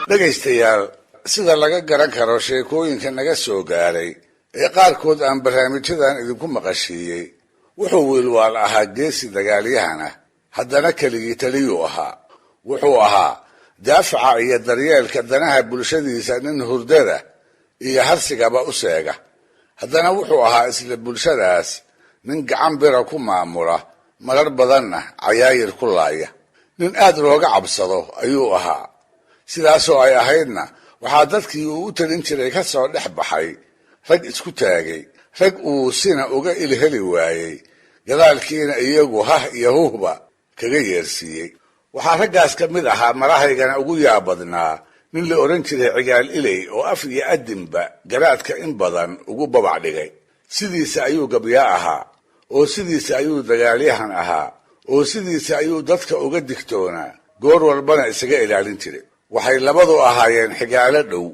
Dhegaystayaal, sida laga garan karo sheekooyinka naga soo gaaray ee qaarkood aan barnaamijyadan idinku maqashiiyey, wuxuu Wiilwaal ahaa geesi dagaalyahan ah, haddana keligii taliyuu ahaa. Wuxuu ahaa daafaca iyo daryeelka danaha bulshadiisa nin hurdada iyo harsigaba u seega, haddana wuxuu ahaa isla bulshadaas nin gacan bira ku maamula, marar badanna cayaayir ku laaya. Nin aad looga cabsado ayuu ahaa. Sidaasoo ay ahaydna, waxaa dadkii uu u talin jiray ka soo dhex baxay rag isku taagay, rag uu sina uga ilheli waayey, gadaalkiina iyagu hah iyo huhba kaga yeersiiyey. Waxaa raggaas ka mid ahaa, marahaygana ugu yaabadnaa, nin la odhan jiray Cigaal Iley oo af iyo adinba garaadka in badan ugu babac dhigay. Sidiisa ayuu gabyaa ahaa, oo sidiisa ayuu dagaalyahan ahaa, oo sidiisa ayuu dadka uga digtoonaa, goor walbana isaga ilaalin jiray. Waxay labadu ahaayeen xigaalo dhow,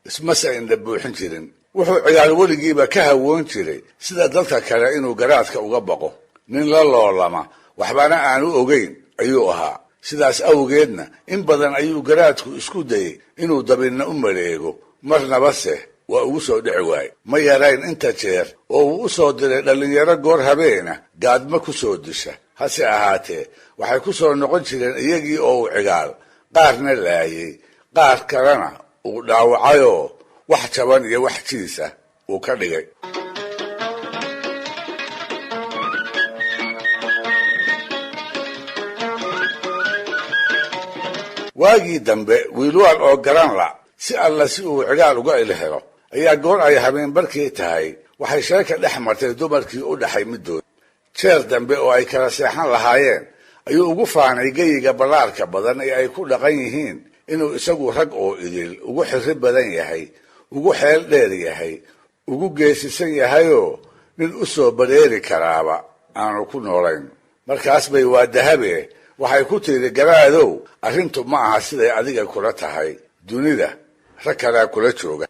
ismase indha buuxin jirin. Wuxuu Cigaal weligiiba ka hawoon jiray sida dadka kale inuu garaadka uga baqo. Nin la loolama waxbana aanu ogeyn ayuu ahaa. Sidaas awgeedna in badan ayuu garaadku isku dayey inuu dabinna u maleego, marnabase waa ugu soo dhici waaye. Ma yarayn inta jeer oo uu u soo diray dhallinyaro goor habeena gaadmo ku soo disha, hase ahaatee waxay ku soo noqon jireen iyagii oo uu Cigaal qaarna laayey, qaar kalena uu dhaawacayoo wax jaban iyo wax jiisa uu ka dhigay. Waagii dambe Wiilwaal oo garan la si alla si uu Cigaal uga ilhelo ayaa goor ay habeenbarkii tahay waxay sheeka dhex martay dumarkii u dhaxay middood. Jeer dambe oo ay kala seexan lahaayeen ayuu ugu faanay geyiga ballaarka badan ee ay ku dhaqan yihiin inuu isagu rag oo idil ugu xirri badan yahay, ugu xeel dheer yahay, ugu geesisan yahayoo nin u soo bareeri karaaba aanu ku noolayn. Markaas bay waa dahabe waxay ku tiri, garaadow, arrintu ma aha siday adiga kula tahay, dunida rag kalaa kula jooga.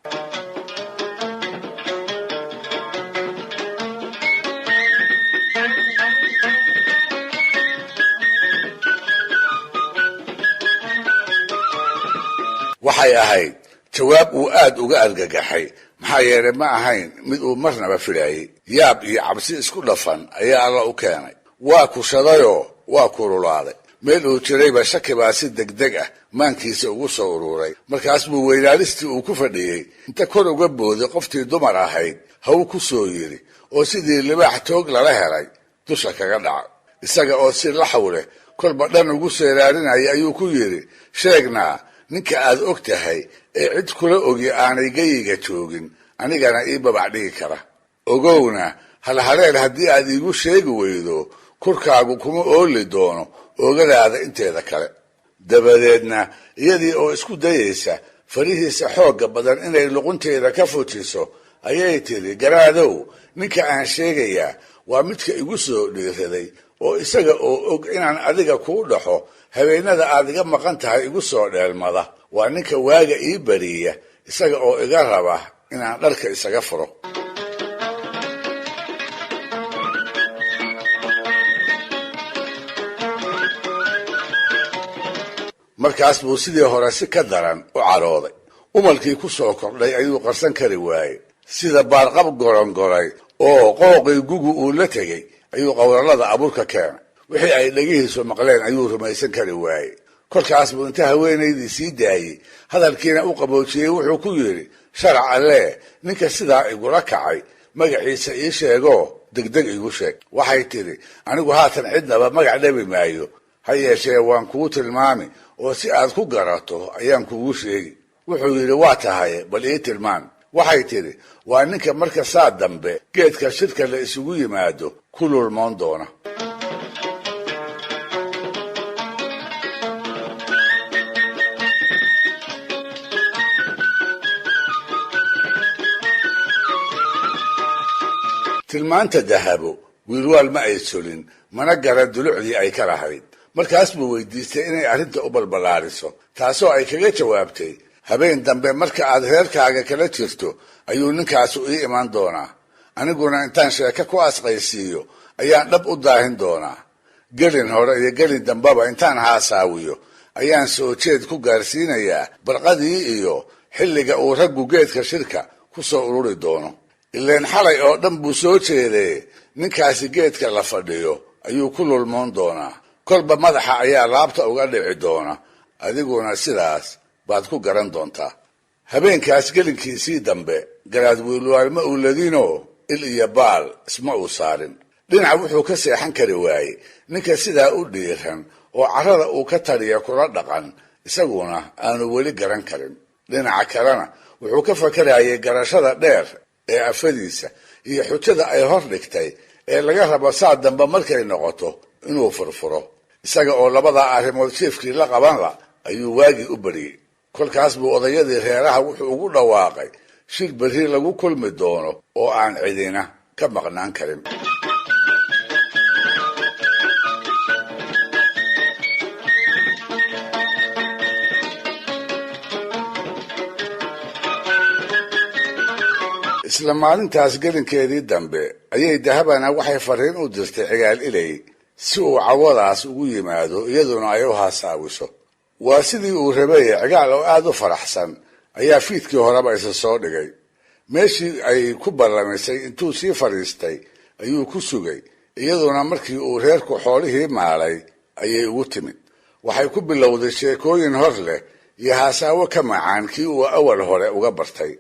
Waxay ahayd jawaab uu aad uga argagaxay, maxaa yeelay ma ahayn mid uu marnaba filaayey. Yaab iyo cabsi isku dhafan ayaa Alla u keenay. Waa kushadayoo waa kululaaday. Meel uu jirayba shaki baa si degdeg ah maankiisa ugu soo ururay. Markaas buu weylaalistii uu ku fadhiyey inta kor uga booday qoftii dumar ahayd haw ku soo yidhi, oo sidii libaax toog lala helay dusha kaga dhaca. Isaga oo si laxaw leh kolba dhan ugu seeraarinaya ayuu ku yidhi, sheegnaa ninka aad og tahay ee cid kula ogi aanay geyiga joogin, anigana ii babac dhigi kara. Ogowna halhaleel haddii aad iigu sheegi weydo, kurkaagu kuma ooli doono oogadaada inteeda kale. Dabadeedna iyadii oo isku dayeysa farihiisa xoogga badan inay luqunteeda ka fujiso ayay tidhi, garaadow, ninka aan sheegayaa waa midka igu soo dhiiraday oo isaga oo og inaan adiga kuu dhaxo habeenada aad iga maqan tahay igu soo dheelmada. Waa ninka waaga ii bariya isaga oo iga raba inaan dharka isaga furo. Markaas buu sidii hore si ka daran u carooday. Umalkii ku soo kordhay ayuu qarsan kari waayey. Sida baarqab gorongoray oo qooqii gugu uu la tegey ayuu qowrallada abuurka keenay. Wixii ay dhegihiisu maqleen ayuu rumaysan kari waayey. Kolkaas buu inta haweenaydii sii daayey hadalkiina u qaboojiyey wuxuu ku yidhi, sharac allee, ninka sidaa igula kacay magaciisa ii sheegoo degdeg igu sheeg. Waxay tidhi, anigu haatan cidnaba magac dhabi maayo, ha yeeshee waan kuu tilmaami oo si aad ku garato ayaan kuugu sheegi. Wuxuu yidhi, waa tahay, bal ii tilmaan. Waxay tidhi, waa ninka marka saa dambe geedka shirka la isugu yimaado ku lulmoon doona. Tilmaanta Dahabo Wiilwaal ma ay solin, mana garan dulucdii ay ka lahayd. Markaas buu weydiistay inay arrinta u balballaariso, taasoo ay kaga jawaabtay, habeen dambe marka aad reerkaaga kala jirto ayuu ninkaasu ii iman doonaa, aniguna intaan sheeko ku asqaysiiyo ayaan dhab u daahin doonaa. Gelin hore iyo gelin dambaba intaan haasaawiyo Ayaan soo jeed ku gaarsiinayaa barqadii iyo xilliga uu raggu geedka shirka ku soo ururi doono. Ileen xalay oo dhan buu soo jeedee, ninkaasi geedka la fadhiyo ayuu ku lulmoon doonaa. Kolba madaxa ayaa laabta uga dhici doona, adiguna sidaas baad ku garan doontaa. Habeenkaas gelinkiisii dambe Garaad Wiilwaal ma uuladinoo il iyo baal isma uu saarin. Dhinac wuxuu ka seexan kari waayey ninka sidaa u dhiiran oo carrada uu ka taliya kula dhaqan, isaguna aanu weli garan karin. Dhinaca kalena wuxuu ka fakarayay garashada dheer ee afadiisa iyo xujada ay hor dhigtay ee laga rabo saa dambe markay noqoto inuu furfuro. Isaga oo labadaa arrimood jiifkii la qabanla ayuu waagii u bariyey. Kolkaas buu odayadii reeraha wuxuu ugu dhawaaqay shir berri lagu kulmi doono oo aan cidina ka maqnaan karin. Isla maalintaas gelinkeedii dambe ayay Dahabana waxay fariin u dirtay Cigaal Iley si uu cawadaas ugu yimaado, iyaduna ay u haasaawiso. Waa sidii uu rabay. Cigaal oo aada u faraxsan ayaa fiidkii horeba isa soo dhigay. Meeshii ay ku ballamisay intuu sii fadhiistay ayuu ku sugay, iyaduna markii uu reerku xoolihii maalay ayay ugu timid. Waxay ku bilowday sheekooyin hor leh iyo haasaawo ka macaan kii uu awal hore uga bartay.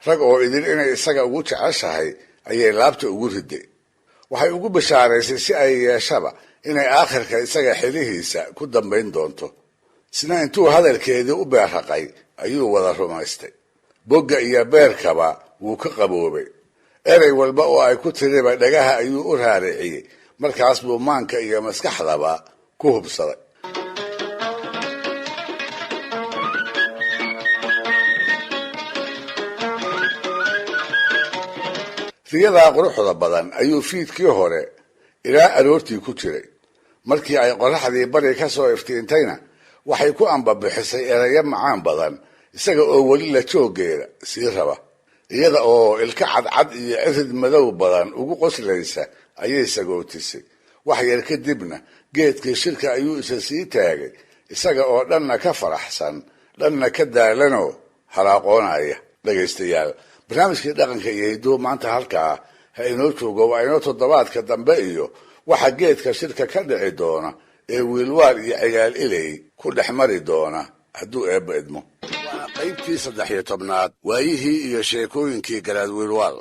Rag oo idil inay isaga ugu jeceshahay ayay laabta ugu riday. Waxay ugu bishaaraysay si ay yeeshaba inay aakhirka isaga xilihiisa ku dambayn doonto. Isna intuu hadalkeedii u beerraqay ayuu wada rumaystay. Bogga iyo beerkaba wuu ka qaboobay. Erey walba oo ay ku tiriba dhagaha ayuu u raariciyey. Markaas buu maanka iyo maskaxdaba ku hubsaday. Riyadaa quruxda badan ayuu fiidkii hore ilaa aroortii ku jiray. Markii ay qorraxdii bari ka soo iftiintayna waxay ku ambabixisay erayo macaan badan, isaga oo weli la jooggeeda sii raba. Iyada oo ilka cadcad iyo cirid madow badan ugu qoslaysa ayay sagootisay. Wax yar kadibna geedkii shirka ayuu isa sii taagay, isaga oo dhanna ka faraxsan dhanna ka daalanoo halaaqoonaya. Dhegaystayaal, barnaamijkii dhaqanka iyo hidduhu maanta halkaa ha inoo joogo. Waa inoo toddobaadka dambe iyo waxa geedka shirka ka dhici doona ee Wiilwaal iyo Cigaal Iley ku dhex mari doona, hadduu Eebba idmo. Waana qaybtii 13aad, waayihii iyo sheekooyinkii Garaad Wiilwaal.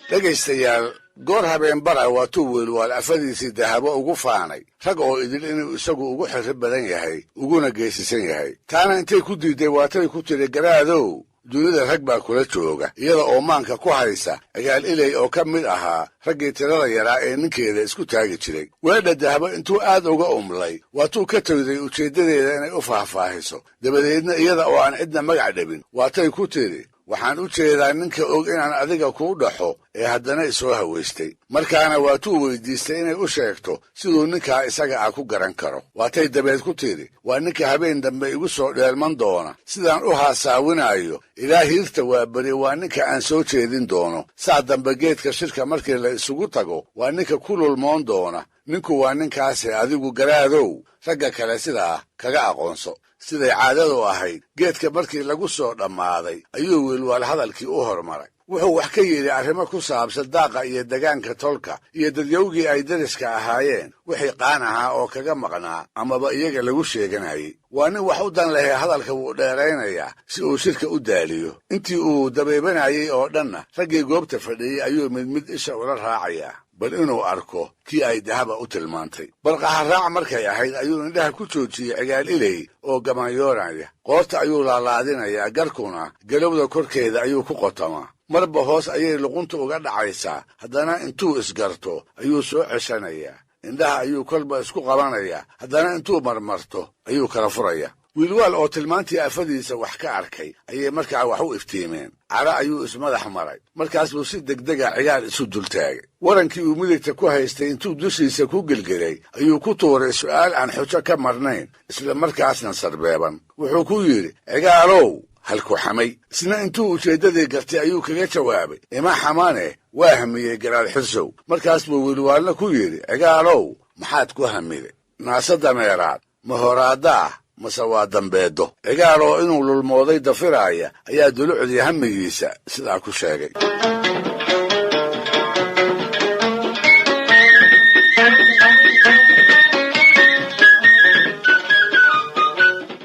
Dhegaystayaal, goor habeenbara waatuu Wiilwaal afadiisii Dahabo ugu faanay rag oo idil inuu isagu ugu xirri badan yahay uguna geesisan yahay. Taana intay ku diiday waatay ku tiri, "Garaadow, dunida rag baa kula jooga," iyada oo maanka ku haysa Cigaal Iley oo ka mid ahaa raggii tirada yaraa ee ninkeeda isku taagi jiray. Weedha Dahabo intuu aad uga umlay waatuu ka toyday ujeeddadeeda inay u faahfaahiso. Dabadeedna iyada oo aan cidna magac dhabin waatay ku tiri, "Waxaan u jeedaa ninka og inaan adiga kuu dhaxo ee haddana isoo hawaystay." Markaana waatuu weydiistay inay u sheegto siduu ninkaa isaga ah ku garan karo. Waatay dabeed ku tidhi, "Waa ninka habeen dambe igu soo dheelman doona sidaan u haasaawinaayo ilaa hiirta waa beri. Waa ninka aan soo jeedin doono saa dambe geedka shirka markii la isugu tago. Waa ninka ku lulmoon doona. Ninku waa ninkaase, adigu garaadow ragga kale sidaa kaga aqoonso." Siday caadadu ahayd, geedka markii lagu soo dhammaaday ayuu Wiilwaal hadalkii u hormaray. Wuxuu wax ka yidhi arrimo ku saabsan daaqa iyo degaanka tolka iyo dadyowgii ay deriska ahaayeen, wixii qaan ahaa oo kaga maqnaa amaba iyaga lagu sheeganayay. Waa nin wax u dan lehe, hadalka wuu dheeraynayaa si uu shirka u daaliyo. Intii uu dabeebanayey oo dhanna raggii goobta fadhiyey ayuu mid mid isha ula raacayaa, bal inuu arko kii ay Dahaba u tilmaantay. Barqaha raac markay ahayd ayuu indhaha ku joojiyey Cigaal Iley oo gamaanyoonaya. Qoorta ayuu laalaadinayaa, garkuna galowda korkeeda ayuu ku qotamaa. Marba hoos ayay luqunta uga dhacaysaa, haddana intuu isgarto ayuu soo ceshanayaa. Indhaha ayuu kolba isku qabanayaa, haddana intuu marmarto ayuu kala furaya. Wiilwaal oo tilmaantii afadiisa wax ka arkay ayay markaa wax u iftiimeen. Cara ayuu ismadax maray. Markaas buu si degdega Cigaal isu dultaagay. Warankii uu midigta ku haystay intuu dushiisa ku gelgelay ayuu ku tuuray su'aal aan xujo ka marnayn, isla markaasna sarbeeban. Wuxuu ku yidhi, "Cigaalow, Halku xamay. Isna intuu ujeeddadii gartay ayuu kaga jawaabay, ima xamane, waa hamiyey Garaad Xirsow. Markaas buu Wiilwaalna ku yidhi, Cigaalow, maxaad ku hamiday? Naase dameeraad ma horaaddaah mase waa dambeeddo? Cigaal oo inuu lulmooday dafiraaya ayaa dulucdii hamigiisa sidaa ku sheegay.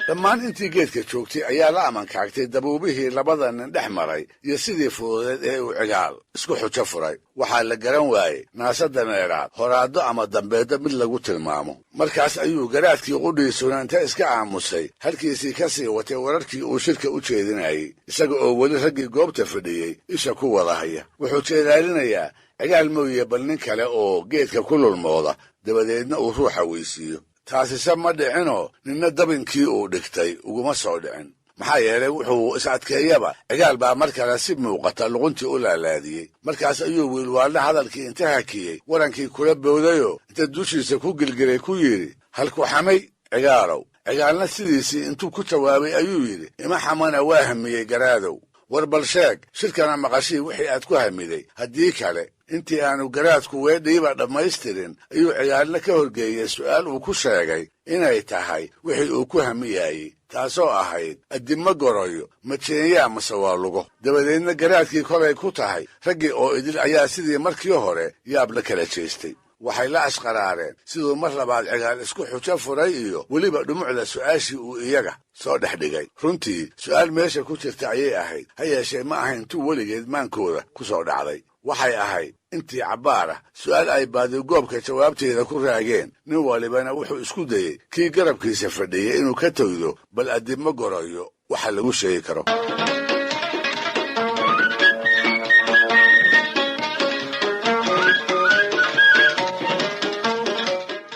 Dhammaan intii geedka joogtay ayaa la amankaagtay dabuubihii labada nin dhex maray iyo sidii fududeed ee uu Cigaal isku xujo furay. Waxaa la garan waayey naase dameeraad horaaddo ama dambeeddo mid lagu tilmaamo. Markaas ayuu garaadkii qudhiisuna inta iska aamusay halkiisii ka sii watay wararkii uu shirka u jeedinayey, isaga oo weli raggii goobta fadhiyey isha ku wada haya. Wuxuu jeedaalinayaa Cigaal mooye bal nin kale oo geedka ku lulmooda, dabadeedna uu ruuxa weysiiyo. Taasise ma dhicinoo ninna dabinkii uu dhigtay uguma soo dhicin. Maxaa yeelay, wuxuu is adkeeyaba Cigaal baa mar kale si muuqata luquntii u laalaadiyey. Markaas ayuu Wiilwaalna hadalkii inta hakiyey warankii kula boodayoo inta dushiisa ku gilgilay ku yidhi, halku xamay, Cigaalow? Cigaalna sidiisii intuu ku jawaabay ayuu yidhi, ima xamana, waa hamiyey garaadow. War bal sheeg, shirkana maqashii wixii aad ku hamiday, haddii kale. Intii aanu garaadku weedhiiba dhammaystirin ayuu Cigaalna ka horgeeyey su'aal uu ku sheegay inay tahay wixii uu ku hamiyayey, taasoo ahayd, addimo goroyo ma jeenyaa mase waa lugo? Dabadeedna garaadkii kolay ku tahay raggii oo idil ayaa sidii markii hore yaab la kala jeestay. Waxay la ashqaraareen siduu mar labaad Cigaal isku xujo furay iyo weliba dhumucda su'aashii uu iyaga soo dhex dhigay. Runtii su'aal meesha ku jirta ayay ahayd, ha yeeshee ma ahayn tuu weligeed maankooda ku soo dhacday. Waxay ahayd intii cabbaar ah su'aal ay baadigoobka jawaabteeda ku raageen. Nin walibana wuxuu isku dayey kii garabkiisa fadhiyey inuu ka toydo bal addimo gorayo waxa lagu sheegi karo.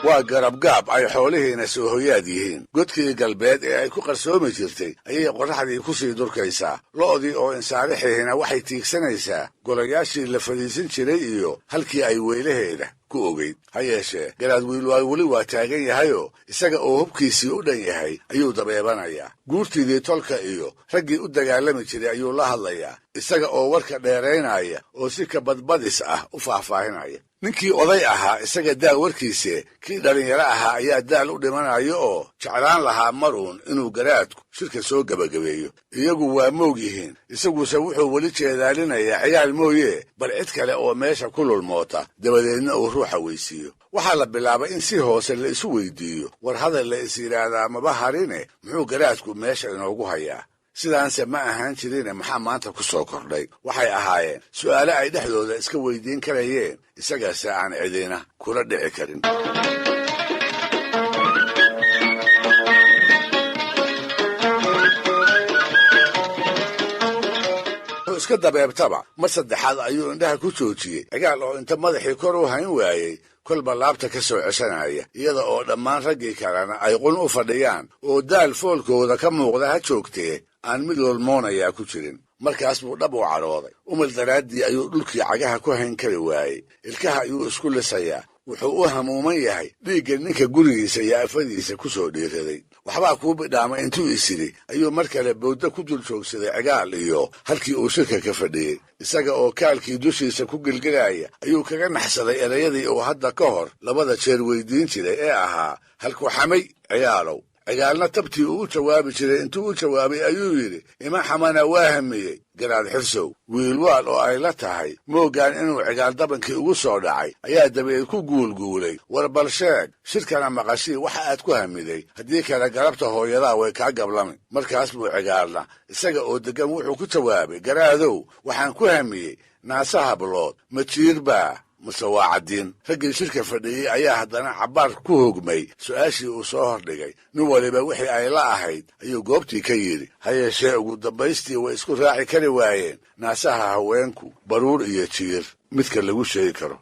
Waa garabgaab ay xoolihiina soo hoyaad yihiin. Godkii galbeed ee ay ku qarsoomi jirtay ayay qorraxdii ku sii durkaysaa. Lo'dii oo insaarixihiina waxay tiigsanaysaa golayaashii la fadhiisan jiray iyo halkii ay weylaheeda ku ogeyd. Ha yeeshee, Garaad Wiilwaal weli waa taagan yahayoo isaga oo hubkiisii u dhan yahay ayuu dabeebanayaa. Guurtiidii tolka iyo raggii u dagaalami jiray ayuu la hadlayaa, isaga oo warka dheeraynaya oo si kabadbadis ah u faahfaahinaya. Ninkii oday ahaa isaga daal warkiise, kii dhallinyaro ahaa ayaa daal u dhimanayo oo jeclaan lahaa maruun inuu garaadku shirka soo gebagabeeyo. Iyagu waa moog yihiin, isaguse wuxuu weli jeedaalinayaa Cigaal mooye bal cid kale oo meesha ku lulmoota, dabadeedna uu ruuxa weysiiyo. Waxaa la bilaabay in si hoose la isu weydiiyo, war hadal la is yidhaahdaa maba harine, muxuu garaadku meesha inoogu hayaa? Sidaanse ma ahaan jirine, maxaa maanta ku soo kordhay? Waxay ahaayeen su'aale ay dhexdooda iska weydiin karayeen, isagase aan cidina kula dhici karin. Wuxuu iska dabeebtaba mar saddexaad ayuu indhaha ku joojiyey Cigaal oo inta madaxii kor u hayn waayey kolba laabta ka soo ceshanaya, iyada oo dhammaan raggii kalena ay qun u fadhiyaan oo daal foolkooda ka muuqda ha joogtee aan mid lolmoonayaa ku jirin. Markaas buu dhab u cadhooday. Umil daraaddii ayuu dhulkii cagaha ku hayn kari waayey. Ilkaha ayuu isku lisayaa. Wuxuu u hamuuman yahay dhiigga ninka gurigiisa iyo afadiisa ku soo dhiiraday. Waxbaa kuu bidhaamay intuu is yidhi ayuu mar kale bowddo ku dul joogsaday Cigaal iyo halkii uu shirka ka fadhiyey. Isaga oo kaalkii dushiisa ku gelgelaya ayuu kaga naxsaday erayadii uu hadda ka hor labada jeer weydiin jiray ee ahaa, halku xamay, Cigaalow? Cigaalna tabtii uu u jawaabi jiray intuu u jawaabay ayuu yidhi, ima xamana, waa hamiyey Garaad Xirsow. Wiilwaal oo ay la tahay mooggaan inuu Cigaal dabankii ugu soo dhacay ayaa dabadeed ku guulguulay, war bal sheeg, shirkana maqashii waxa aad ku hamiday, haddii kale galabta hooyadaa way kaa gablami. Markaas buu Cigaalna isaga oo deggan wuxuu ku jawaabay, garaadow, waxaan ku hamiyey naase hablood ma jiirbaa mase waa caddiin? Raggii shirka fadhiyey ayaa haddana cabbaar ku hogmay su'aashii uu soo hordhigay. Nin waliba wixii ay la ahayd ayuu goobtii ka yidhi. Ha yeeshee, ugu dambaystii way isku raaci kari waayeen naasaha haweenku baruur iyo jiir midka lagu sheegi karo.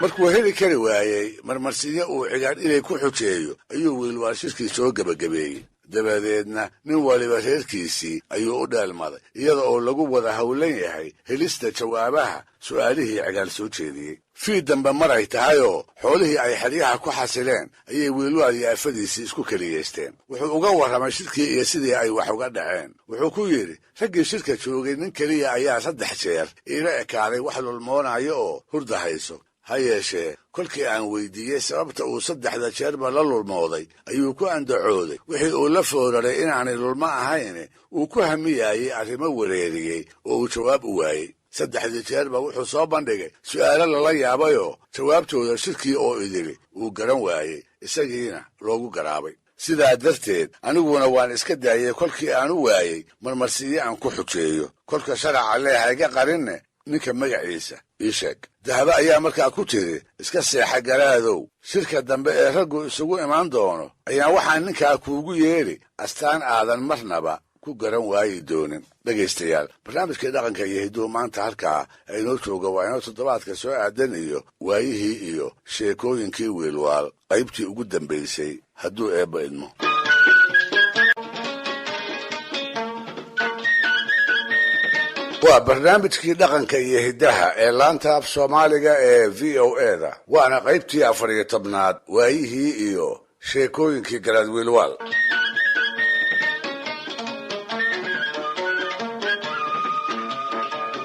Markuu heli kari waayey marmarsiinyo uu Cigaal inay ku xujeeyo ayuu Wiilwaal shirkii soo gebagabeeyey. Dabadeedna nin waliba reerkiisii ayuu u dheelmaday, iyada oo lagu wada howlan yahay helista jawaabaha su'aalihii Cigaal soo jeediyey. Fii dambe maray tahayoo xoolihii ay xeryaha ku xasileen ayay Wiilwaal iyo afadiisii isku keliyeysteen. Wuxuu uga warramay shirkii iyo sidii ay wax uga dhaceen. Wuxuu ku yidhi, raggii shirka joogay nin keliya ayaa 3 jeer iila ekaaday wax lulmoonayo oo hurda hayso. Ha yeeshee kolkii aan weydiiyey sababta uu 3da jeerba la lulmooday, ayuu ku andacooday wixii uu la fooraray inaanay lulmo ahayn, uu ku hamiyayey arrimo wareeriyey oo uu jawaab u waayey. 3dii jeerba wuxuu soo bandhigay su'aalo lala yaabayoo jawaabtooda shirkii oo idili uu garan waayey, isagiina loogu garaabay. Sidaa darteed aniguna waan iska daayey kolkii aan u waayey marmarsiiyo aan ku xujeeyo. Kolka sharaca leeha iga qarinne, ninka magaciisa ii sheeg. Dahabo ayaa markaa ku tiri, iska seexa garaadow, shirka dambe ee raggu isugu imaan doono ayaan waxaan ninkaa kuugu yeeri astaan aadan marnaba ku garan waayi doonin. Dhegaystayaal, barnaamijkii dhaqanka iyo hidduhu maanta halkaa inoo jooga. Waa inoo toddobaadka soo aadan iyo waayihii iyo sheekooyinkii Wiilwaal qaybtii ugu dambaysay, hadduu Eebba idmo. Waa barnaamijkii dhaqanka iyo hiddaha ee laanta af Soomaaliga ee VOA-da, waana qaybtii 14aad, waayihii iyo sheekooyinkii Garaad Wiilwaal.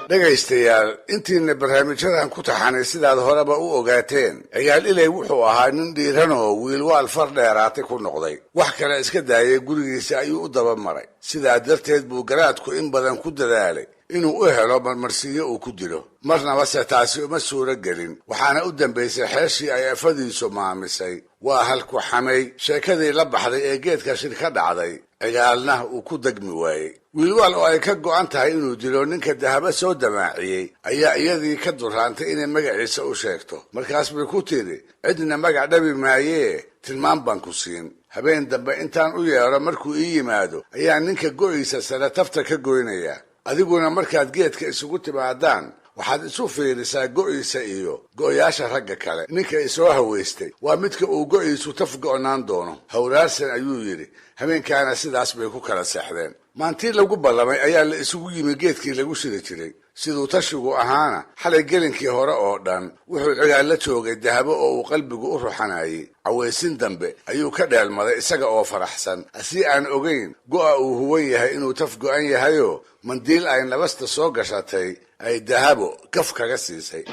Dhegaystayaal, intiina barnaamijyadan ku taxanay sidaad horeba u ogaateen, Cigaal Iley wuxuu ahaa nin dhiiranoo Wiilwaal far dheeraatay ku noqday. Wax kale iska daayay, gurigiisa ayuu u daba maray. Sidaa darteed buu garaadku in badan ku dadaalay inuu u helo marmarsiiyo uu ku dilo, marnabase taasi uma suuro gelin. Waxaana u dambaysay xeeshii ay afadiisu maamisay, waa halku xamay sheekadii la baxday ee geedka shir ka dhacday, Cigaalna uu ku degmi waayey. Wiilwaal oo ay ka go'an tahay inuu dilo ninka Dahabo soo damaaciyey ayaa iyadii ka duraantay inay magaciisa u sheegto. Markaas bay ku tidhi, cidna magac dhabi maayee, tilmaan baan ku siin. Habeen dambe intaan u yeedho markuu ii yimaado ayaa ninka go'iisa sare tafta ka goynayaa. Adiguna markaad geedka isugu timaadaan waxaad isu fiirisaa go'iisa iyo go'yaasha ragga kale. Ninka isoo haweystay waa midka uu go'iisu taf go'naan doono. Hawraarsan ayuu yidhi. Habeenkaana sidaas bay ku kala seexdeen. Maantii lagu ballamay ayaa la isugu yimi geedkii lagu shiri jiray. Siduu tashigu ahaana, xalay gelinkii hore oo dhan wuxuu Cigaal la joogay Dahabo oo uu qalbigu u ruxanayey. Cawaysin dambe ayuu ka dheelmaday isaga oo faraxsan, asii aan ogeyn go'a uu huwan yahay inuu taf go'an yahayoo mandiil ay nabasta soo gashatay ay Dahabo gaf kaga siisay.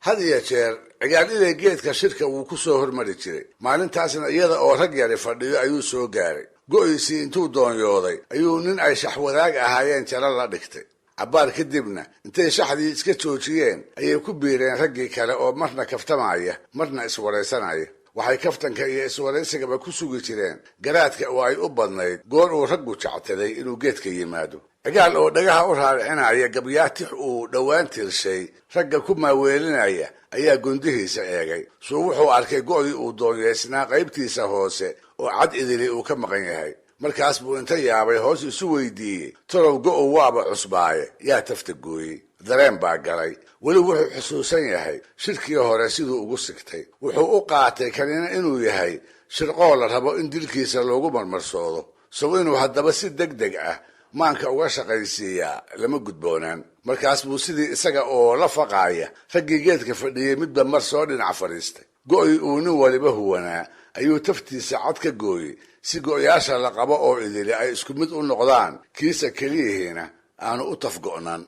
Had iyo jeer Cigaal Iley geedka shirka wuu ku soo hormari jiray. Maalintaasna iyada oo rag yari fadhiyo ayuu soo gaaray. Go'iisii intuu doonyooday ayuu nin ay shaxwadaag ahaayeen jalo la dhigtay. Cabbaar kadibna intay shaxdii iska joojiyeen ayay ku biireen raggii kale oo marna kaftamaya marna iswaraysanaya. Waxay kaftanka iyo iswaraysigaba ku sugi jireen garaadka oo ay u badnayd goor uu raggu jectaday inuu geedka yimaado. Cigaal oo dhagaha u raaricinaya gabyaatix uu dhowaan tirshay ragga ku maaweelinaya ayaa gundihiisa eegay. Suu wuxuu arkay go'dii uu doonyeysnaa qaybtiisa hoose oo cad idili uu ka maqan yahay. Markaas buu inta yaabay hoos isu weydiiyey, tolow go'u waaba cusbaaye, yaa tafta gooyey? Dareen baa galay. Weli wuxuu xusuusan yahay shirkii hore siduu ugu sigtay. Wuxuu u qaatay kanina inuu yahay shirqoo la rabo in dilkiisa loogu marmarsoodo. Sow inuu haddaba si deg deg ah maanka uga shaqaysiiyaa lama gudboonaan. Markaas buu sidii isaga oo la faqaaya raggii geedka fadhiyey midba mar soo dhinac fadhiistay. Go'ii uu nin waliba huwanaa ayuu taftiisa cad ka gooyey, si go'yaasha la qabo oo idili ay isku mid u noqdaan, kiisa keliyihiina aanu u tafgo'naan.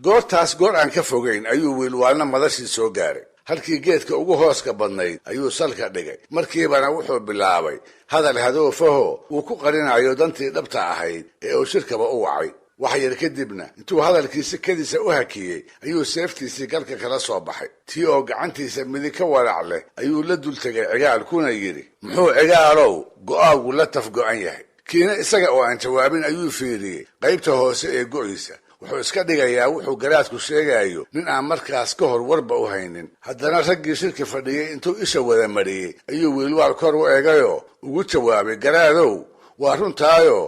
Goortaas goor aan ka fogayn ayuu Wiilwaalna madashii soo gaaray. Halkii geedka ugu hooska badnayd ayuu salka dhigay. Markiibana wuxuu bilaabay hadal hadoofaho uu ku qarinayo dantii dhabta ahayd ee uu shirkaba u wacay. Wax yar kadibna intuu hadalkiisi kadiisa u hakiyey ayuu seeftiisii galka kala soo baxay. Tii oo gacantiisa midig ka walac leh ayuu la dul tegay Cigaal, kuna yidhi, muxuu Cigaalow go'aagu la taf go'an yahay? Kiina isaga oo aan jawaabin ayuu fiiriyey qaybta hoose ee go'iisa. Wuxuu iska dhigayaa wuxuu garaadku sheegayo nin aan markaas ka hor warba u haynin. Haddana raggii shirka fadhiyey intuu isha wada mariyey ayuu Wiilwaal kor u eegayoo ugu jawaabay, garaadow, waa runtaayo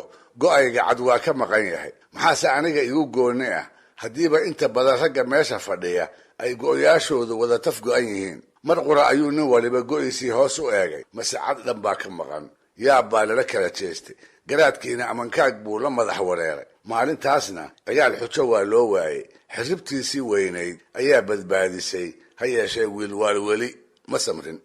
go'ayga cad waa ka maqan yahay, maxaase aniga igu goonni ah haddiiba inta badan ragga meesha fadhiya ay go'yaashoodu wada taf go'an yihiin? Mar qura ayuu nin waliba go'iisii hoos u eegay, mase cad dhan baa ka maqan. Yaab baa lala kala jeestay, garaadkiina amankaag buu la madax wareeray. Maalintaasna Cigaal xujo waa loo waayey, xirribtiisii weynayd ayaa badbaadisay. Ha yeeshee Wiilwaal weli ma samrin.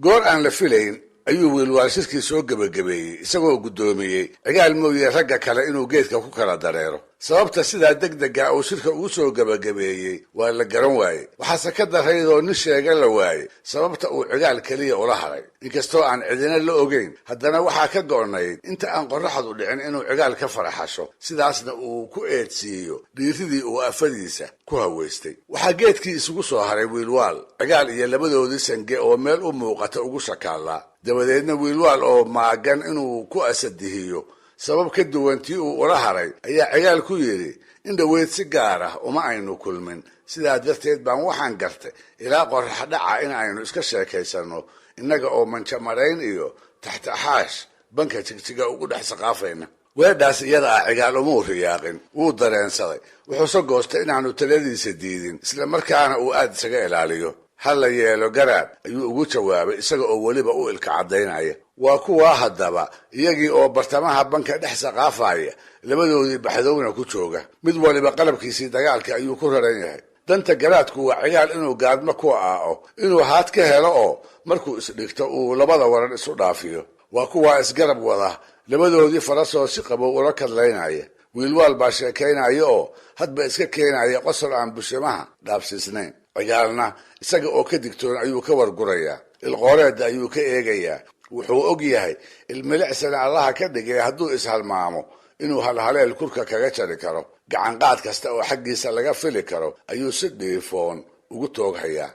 Goor aan la filayn ayuu Wiilwaal shirkii soo gebagabeeyey, isagoo guddoomiyey Cigaal mooye ragga kale inuu geedka ku kala dareero. Sababta sidaa deg dega uu shirka ugu soo gebagabeeyey waa la garan waayey, waxaase ka daraydoo nin sheega la waayey sababta uu Cigaal keliya ula haray. Inkastoo aan cidina la ogeyn, haddana waxaa ka go'nayd inta aan qorraxdu dhicin inuu Cigaal ka faraxasho, sidaasna uu ku eedsiiyo dhiiridii uu afadiisa ku haweystay. Waxaa geedkii isugu soo haray Wiilwaal, Cigaal iyo labadoodii sange oo meel u muuqata ugu shakaallaa. Dabadeedna Wiilwaal oo maagan inuu ku asadihiyo sabab ka duwan tii uu ula haray ayaa Cigaal ku yidhi, in dhoweyd si gaar ah uma aynu kulmin, sidaa darteed baan waxaan gartay ilaa qorrax dhaca in aynu iska sheekaysanno, innaga oo manjamarayn iyo taxtaxaash banka Jigjiga ugu dhex saqaafayna. Weedhaas iyada ah Cigaal umuu riyaaqin, wuu dareensaday, wuxuuse goostay inaanu taladiisa diidin, isla markaana uu aad isaga ilaaliyo. Ha la yeelo garaad, ayuu ugu jawaabay isaga oo weliba u ilka caddaynaya. Waa kuwaa haddaba iyagii oo bartamaha banka dhex saqaafaya, labadoodii baxdowna ku jooga, mid waliba qalabkiisii dagaalka ayuu ku raran yahay. Danta garaadku waa Cigaal inuu gaadmo ku aao, inuu haad ka helo oo markuu isdhigto uu labada waran isu dhaafiyo. Waa kuwaa isgarab wada, labadoodii farasoo si qabow ula kadlaynaya. Wiilwaal baa sheekaynaya oo hadba iska keenaya qosol aan bushimaha dhaafsiisnayn. Cigaalna isaga oo ka digtoon ayuu ka wargurayaa, ilqooreedda ayuu ka eegayaa. Wuxuu og yahay ilmilicsana Allaha ka dhigay hadduu ishalmaamo inuu halhaleel kurka kaga jari karo. Gacanqaad kasta oo xaggiisa laga fili karo ayuu si dhiifoon ugu tooghayaa.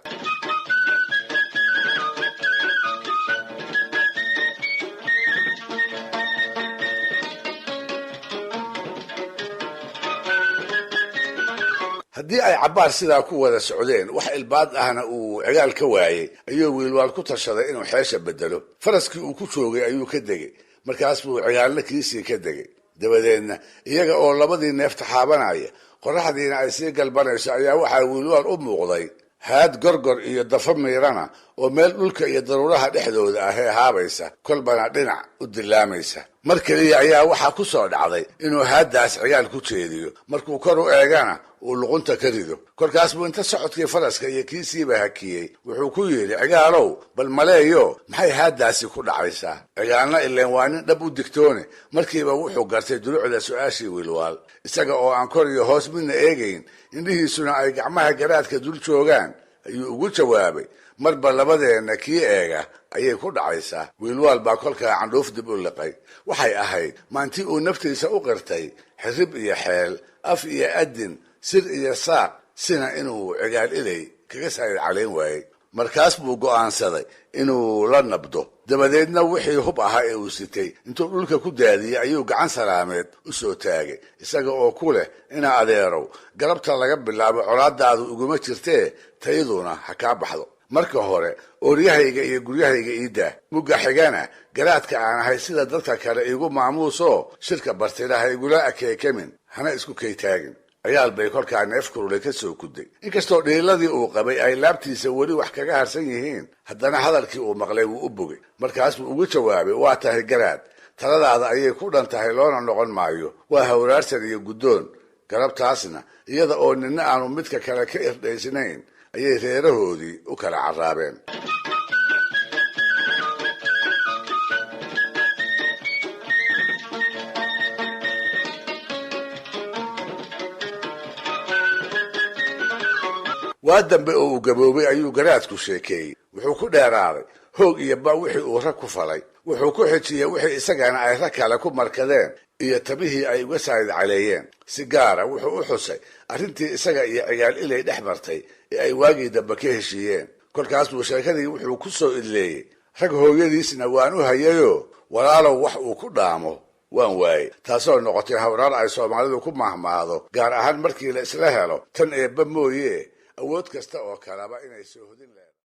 Haddii ay cabbaar sidaa ku wada socdeen, wax ilbaad ahna uu Cigaal ka waayey, ayuu Wiilwaal ku tashaday inuu xeesha bedelo. Faraskii uu ku joogay ayuu ka degay, markaas buu Cigaalna kiisii ka degay. Dabadeedna iyaga oo labadii neef taxaabanaya, qorraxdiina ay sii galbanayso, ayaa waxaa Wiilwaal u muuqday haad gorgor iyo dafo miirana oo meel dhulka iyo daruuraha dhexdooda ah ee haabaysa, kolbana dhinac u dilaamaysa. Mar keliya ayaa waxaa ku soo dhacday inuu haaddaas Cigaal ku jeediyo, markuu kor u eegana uu luqunta ka rido. Kolkaas buu inta socodkii faraska iyo kiisiiba hakiyey wuxuu ku yidhi, Cigaalow, bal maleeyo maxay haaddaasi ku dhacaysaa? Cigaalna ileen waa nin dhab u digtoone, markiiba wuxuu gartay dulucda su-aashii Wiilwaal. Isaga oo aan kor iyo hoos midna eegayn, indhihiisuna ay gacmaha garaadka dul joogaan, ayuu ugu jawaabay, marba labadeenna kii eega ayay ku dhacaysaa. Wiilwaal baa kolkaa candhuuf dib u liqay. Waxay ahayd maantii uu naftiisa u qirtay xirrib iyo xeel, af iyo adin, sir iyo saaq sina inuu Cigaal Ilay kaga saayid calayn waayey. Markaas buu go'aansaday inuu la nabdo. Dabadeedna wixii hub ahaa ee uu sitay intuu dhulka ku daadiyey ayuu gacan salaameed u soo taagay, isaga oo ku leh, ina adeerow, galabta laga bilaabo colaadaadu iguma jirtee, tayduna ha kaa baxdo. Marka hore ooryahayga iyo guryahayga iidaa, mugga xigana garaadka aan ahay sida dadka kale iigu maamuusoo shirka bartida ha igula akeekamin, hana isku kaytaagin. Cigaal bay kolkaa neef kulule ka soo kuday. Inkastoo dhiiladii uu qabay ay laabtiisa weli wax kaga harsan yihiin, haddana hadalkii uu maqlay wuu u bogay. Markaas buu ugu jawaabay, waa tahay garaad, taladaada ayay ku dhan tahay, loona noqon maayo. Waa hawraarsan iyo guddoon. Galabtaasna iyada oo ninna aanu midka kale ka irdhaysnayn ayay reerahoodii u kala carraabeen. Waa dambe oo uu gaboobay ayuu garaadku sheekeeyey. Wuxuu ku dheeraaday hoog iyo ba wixii uu rag ku falay. Wuxuu ku xijiyey wixii isagana ay rag kale ku markadeen iyo tabihii ay uga saayid caleeyeen. Si gaara wuxuu u xusay arrintii isaga iyo Cigaal Ilay dhex martay ee ay waagii dambe ka heshiiyeen. Kolkaasuu sheekadii wuxuu ku soo idleeyey: "Rag hooyadiisna waan u hayayoo, walaalow, wax uu ku dhaamo waan waayey." Taasoo noqotay hawraar ay Soomaalidu ku mahmaado, gaar ahaan markii la isla helo tan Eebba mooye awood kasta oo kaleba inay soo hodin leedahay.